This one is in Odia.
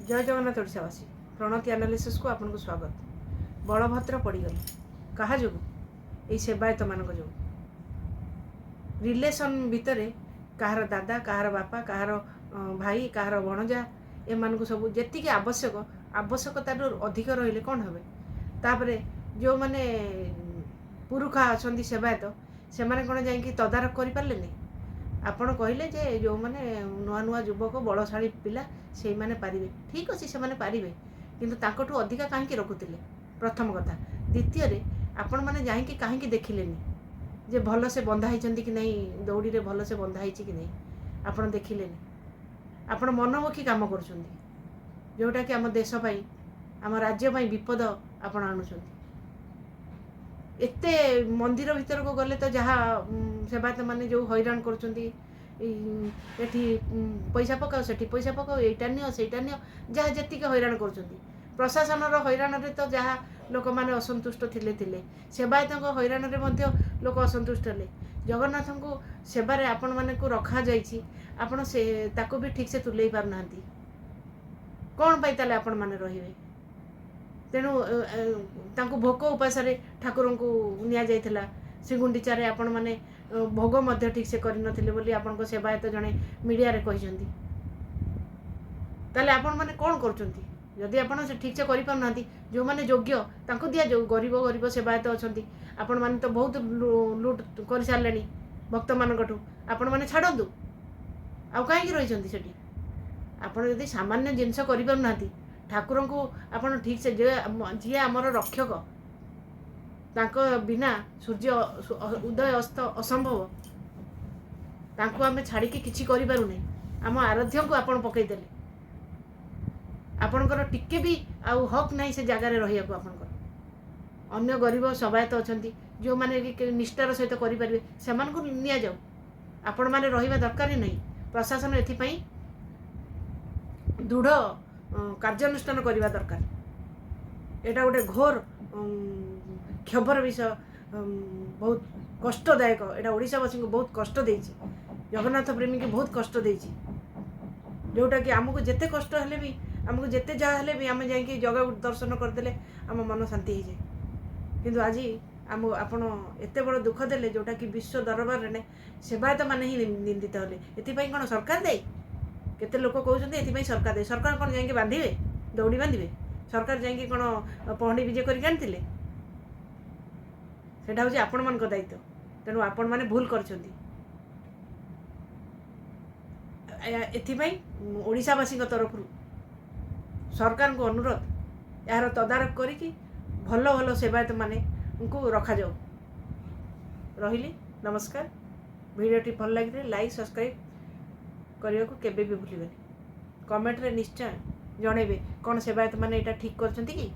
ଜୟ ଜଗନ୍ନାଥ ଓଡ଼ିଶାବାସୀ, ପ୍ରଣତି ଆନାଲିସିସ୍କୁ ଆପଣଙ୍କୁ ସ୍ୱାଗତ। ବଳଭଦ୍ର ପଡ଼ିଗଲେ କାହା ଯୋଗୁଁ? ଏଇ ସେବାୟତମାନଙ୍କ ଯୋଗୁଁ। ରିଲେସନ୍ ଭିତରେ କାହାର ଦାଦା, କାହାର ବାପା, କାହାର ଭାଇ, କାହାର ଭଣଜା, ଏମାନଙ୍କୁ ସବୁ ଯେତିକି ଆବଶ୍ୟକ, ଆବଶ୍ୟକତାଠୁ ଅଧିକ ରହିଲେ କ'ଣ ହେବେ? ତାପରେ ଯେଉଁମାନେ ପୁରୁଖା ଅଛନ୍ତି ସେବାୟତ, ସେମାନେ କ'ଣ ଯାଇକି ତଦାରଖ କରିପାରିଲେନି? ଆପଣ କହିଲେ ଯେ ଯେଉଁମାନେ ନୂଆ ନୂଆ ଯୁବକ, ବଳଶାଳୀ ପିଲା, ସେଇମାନେ ପାରିବେ। ଠିକ୍ ଅଛି, ସେମାନେ ପାରିବେ, କିନ୍ତୁ ତାଙ୍କଠୁ ଅଧିକା କାହିଁକି ରଖୁଥିଲେ? ପ୍ରଥମ କଥା। ଦ୍ୱିତୀୟରେ, ଆପଣମାନେ ଯାଇକି କାହିଁକି ଦେଖିଲେନି ଯେ ଭଲସେ ବନ୍ଧା ହେଇଛନ୍ତି କି ନାହିଁ, ଦଉଡ଼ିରେ ଭଲସେ ବନ୍ଧା ହେଇଛି କି ନାହିଁ? ଆପଣ ଦେଖିଲେନି। ଆପଣ ମନମୁଖୀ କାମ କରୁଛନ୍ତି, ଯେଉଁଟାକି ଆମ ଦେଶ ପାଇଁ, ଆମ ରାଜ୍ୟ ପାଇଁ ବିପଦ ଆପଣ ଆଣୁଛନ୍ତି। ଏତେ ମନ୍ଦିର ଭିତରକୁ ଗଲେ ତ ଯାହା ସେବାୟତମାନେ ଯେଉଁ ହଇରାଣ କରୁଛନ୍ତି, ଏଇ ଏଠି ପଇସା ପକାଅ, ସେଠି ପଇସା ପକାଅ, ଏଇଟା ନିଅ, ସେଇଟା ନିଅ, ଯାହା ଯେତିକି ହଇରାଣ କରୁଛନ୍ତି। ପ୍ରଶାସନର ହଇରାଣରେ ତ ଯାହା ଲୋକମାନେ ଅସନ୍ତୁଷ୍ଟ ଥିଲେ ଥିଲେ, ସେବାୟତଙ୍କ ହଇରାଣରେ ମଧ୍ୟ ଲୋକ ଅସନ୍ତୁଷ୍ଟ ହେଲେ। ଜଗନ୍ନାଥଙ୍କୁ ସେବାରେ ଆପଣମାନଙ୍କୁ ରଖାଯାଇଛି, ଆପଣ ସେ ତାକୁ ବି ଠିକ୍ସେ ତୁଲେଇ ପାରୁନାହାନ୍ତି। କ'ଣ ପାଇଁ ତାହେଲେ ଆପଣମାନେ ରହିବେ? ତେଣୁ ତାଙ୍କୁ ଭୋକ ଉପାସରେ ଠାକୁରଙ୍କୁ ନିଆଯାଇଥିଲା ଶ୍ରୀଗୁଣ୍ଡିଚାରେ। ଆପଣମାନେ ଭୋଗ ମଧ୍ୟ ଠିକ୍ସେ କରିନଥିଲେ ବୋଲି ଆପଣଙ୍କ ସେବାୟତ ଜଣେ ମିଡ଼ିଆରେ କହିଛନ୍ତି। ତାହେଲେ ଆପଣମାନେ କ'ଣ କରୁଛନ୍ତି? ଯଦି ଆପଣ ସେ ଠିକ୍ସେ କରିପାରୁନାହାନ୍ତି, ଯେଉଁମାନେ ଯୋଗ୍ୟ ତାଙ୍କୁ ଦିଆଯାଉ। ଗରିବ ଗରିବ ସେବାୟତ ଅଛନ୍ତି। ଆପଣମାନେ ତ ବହୁତ ଲୁଟ୍ କରିସାରିଲେଣି ଭକ୍ତମାନଙ୍କଠୁ। ଆପଣମାନେ ଛାଡ଼ନ୍ତୁ, ଆଉ କାହିଁକି ରହିଛନ୍ତି ସେଠି? ଆପଣ ଯଦି ସାମାନ୍ୟ ଜିନିଷ କରିପାରୁନାହାନ୍ତି, ଠାକୁରଙ୍କୁ ଆପଣ ଠିକ୍ସେ, ଯିଏ ଆମର ରକ୍ଷକ, ତାଙ୍କ ବିନା ସୂର୍ଯ୍ୟ ଉଦୟ ଅସ୍ତ ଅସମ୍ଭବ। ତାଙ୍କୁ ଆମେ ଛାଡ଼ିକି କିଛି କରିପାରୁନେ। ଆମ ଆରାଧ୍ୟଙ୍କୁ ଆପଣ ପକେଇଦେଲେ। ଆପଣଙ୍କର ଟିକେ ବି ଆଉ ହକ୍ ନାହିଁ ସେ ଜାଗାରେ ରହିବାକୁ ଆପଣଙ୍କର। ଅନ୍ୟ ଗରିବ ସେବାୟତ ଅଛନ୍ତି, ଯେଉଁମାନେ କି ନିଷ୍ଠାର ସହିତ କରିପାରିବେ, ସେମାନଙ୍କୁ ନିଆଯାଉ। ଆପଣମାନେ ରହିବା ଦରକାର ହିଁ ନାହିଁ। ପ୍ରଶାସନ ଏଥିପାଇଁ ଦୃଢ଼ କାର୍ଯ୍ୟାନୁଷ୍ଠାନ କରିବା ଦରକାର। ଏଇଟା ଗୋଟେ ଘୋର କ୍ଷୋଭର ବିଷୟ, ବହୁତ କଷ୍ଟଦାୟକ। ଏଇଟା ଓଡ଼ିଶାବାସୀଙ୍କୁ ବହୁତ କଷ୍ଟ ଦେଇଛି, ଜଗନ୍ନାଥ ପ୍ରେମୀକି ବହୁତ କଷ୍ଟ ଦେଇଛି। ଯେଉଁଟାକି ଆମକୁ ଯେତେ କଷ୍ଟ ହେଲେ ବି, ଆମକୁ ଯେତେ ଯାହା ହେଲେ ବି, ଆମେ ଯାଇକି ଜଗାକୁ ଦର୍ଶନ କରିଦେଲେ ଆମ ମନ ଶାନ୍ତି ହେଇଯାଏ। କିନ୍ତୁ ଆଜି ଆମ ଆପଣ ଏତେ ବଡ଼ ଦୁଃଖ ଦେଲେ, ଯେଉଁଟାକି ବିଶ୍ୱ ଦରବାରରେ ସେବାୟତମାନେ ହିଁ ନିନ୍ଦିତ ହେଲେ। ଏଥିପାଇଁ କ'ଣ ସରକାର ଦାୟୀ? କେତେ ଲୋକ କହୁଛନ୍ତି ଏଥିପାଇଁ ସରକାର ଦାୟୀ। ସରକାର କ'ଣ ଯାଇକି ବାନ୍ଧିବେ, ଦଉଡ଼ି ବାନ୍ଧିବେ? ସରକାର ଯାଇକି କ'ଣ ପହଣ୍ଡି ବିଜେ କରିକି ଆଣିଥିଲେ? ସେଇଟା ହେଉଛି ଆପଣମାନଙ୍କ ଦାୟିତ୍ୱ। ତେଣୁ ଆପଣମାନେ ଭୁଲ କରିଛନ୍ତି। ଏଥିପାଇଁ ଓଡ଼ିଶାବାସୀଙ୍କ ତରଫରୁ ସରକାରଙ୍କୁ ଅନୁରୋଧ, ଏହାର ତଦାରଖ କରିକି ଭଲ ଭଲ ସେବାୟତମାନଙ୍କୁ ରଖାଯାଉ। ରହିଲି, ନମସ୍କାର। ଭିଡ଼ିଓଟି ଭଲ ଲାଗିଲେ ଲାଇକ୍, ସବସ୍କ୍ରାଇବ୍ କରିବାକୁ କେବେ ବି ଭୁଲିବେନି। କମେଣ୍ଟରେ ନିଶ୍ଚୟ ଜଣେଇବେ, କ'ଣ ସେବାୟତମାନେ ଏଇଟା ଠିକ୍ କରିଛନ୍ତି କି?